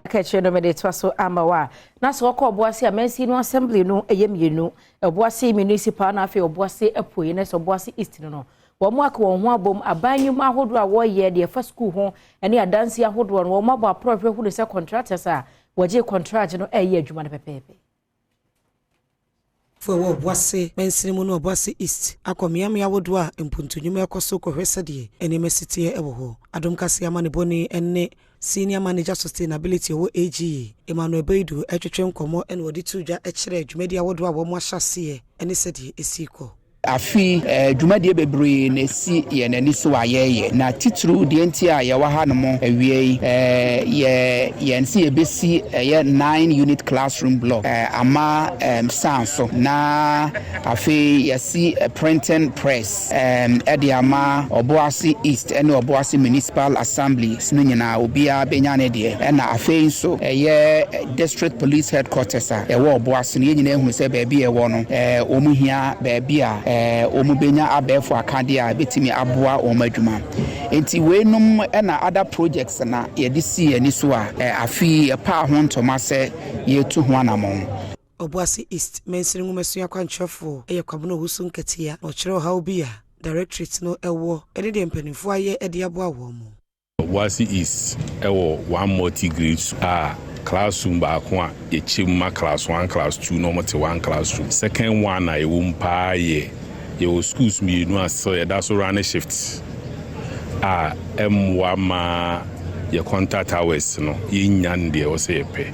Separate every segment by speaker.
Speaker 1: Kɛkyerɛ no mede toa so ama wo a, na sɛ wɔkɔ Ɔboase a, mansin no assembly no ɛyɛ mmienu: Ɔboase Municipal na afei Ɔboase Apuei, na sɛ Ɔboase East no, wɔn aka wɔn ho abom. Aban nnwuma ahodoɔ a wɔreyɛ deɛ ɛfa sukuu ho ne adansi ahodoɔ no, wɔn abɔ aporɔ hwɛ hunu sɛ contractors a wɔgye contract no ɛreyɛ adwuma no pɛpɛɛpɛ.
Speaker 2: Fo ɛwɔ Ɔboase mansini mu no, Ɔboase East, akɔ mmeammea ahodoɔ a mpuntunwuma ɛkɔ so kɔhwɛ sɛdeɛ nneɛma si teɛ ɛwɔ hɔ. Adom Kaseɛ ama ne bɔne ne Senior Manager Sustainability ɔwɔ AGA, Emmanuel Beidu, ɛtwetwe nkɔmmɔ ɛna wɔde to dwa ɛkyerɛ dwumadi ahodoɔ a wɔn ahyɛ aseɛ ɛne sɛdeɛ ɛsi kɔ.
Speaker 3: Afi dwumadie bebree na esi yɛn ani so a yɛreyɛ, na titiriw deɛ nti a yɛwɔ ha nom awie yi, yɛ yɛn si yɛbɛsi ɛyɛ nine unit classroom block ama san so, na afei yɛsi printing press ɛde ama Ɔboase East ɛne Ɔboase Municipal Assembly no nyinaa, obiara bɛnya ne deɛ. Ɛna afei nso ɛyɛ District Police Headquarters a ɛwɔ Ɔboase no, yɛn nyinaa ehunu sɛ baabi a ɛwɔ no, wɔn hia baabi a wɔn bɛnya abɛɛfo akadeɛ a ebɛtumi aboa wɔn adwuma. Nti weinom ɛna other projects na yɛde si ani so a afei yɛpaa ho ntoma sɛ yɛtu ho anammɔn.
Speaker 2: Ɔboase East mansini nwomasua kwankyerɛfoɔ ɛyɛ Kwabena Owusu Nketea, na ɔkyerɛ ɔhaw bi a directorate no ɛwɔ ɛne deɛ mpanimfoɔ ayɛ de aboa wɔn mu.
Speaker 4: Obuasi East ɛwɔ one multi grade a classroom baako a yɛkyɛ mu ma class one, class two, na wɔte one classroom. Second one a ɛwɔ mu paa yɛ yɛwɔ schools mmienu a still yɛda so run shift a ɛmmoa ma yɛ contact hours no yɛnnya no deɛ ɛwɔ sɛ yɛpɛ.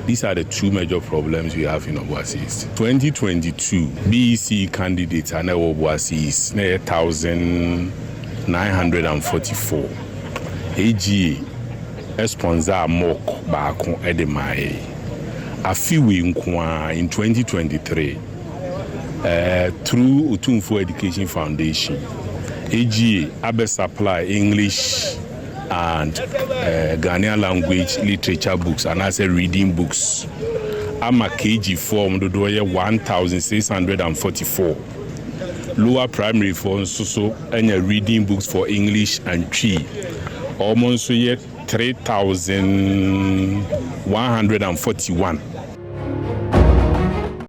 Speaker 4: These are the two major problems we have in Obuasi East. 2022 BECE candidates a na ɛwɔ Obuasi East na ɛyɛ 1944. AGA sponsor mock baako de maa yɛ. Afi wei nko ara, in 2023, through Otumfuo Education Foundation, AGA abɛ supply English and Ghanaian language literature books anaasɛ reading books ama KG foɔ dodoɔ yɛ 1644. Lower primary foɔ nso so anya reading books for English and Twi, wɔn nso yɛ 3141.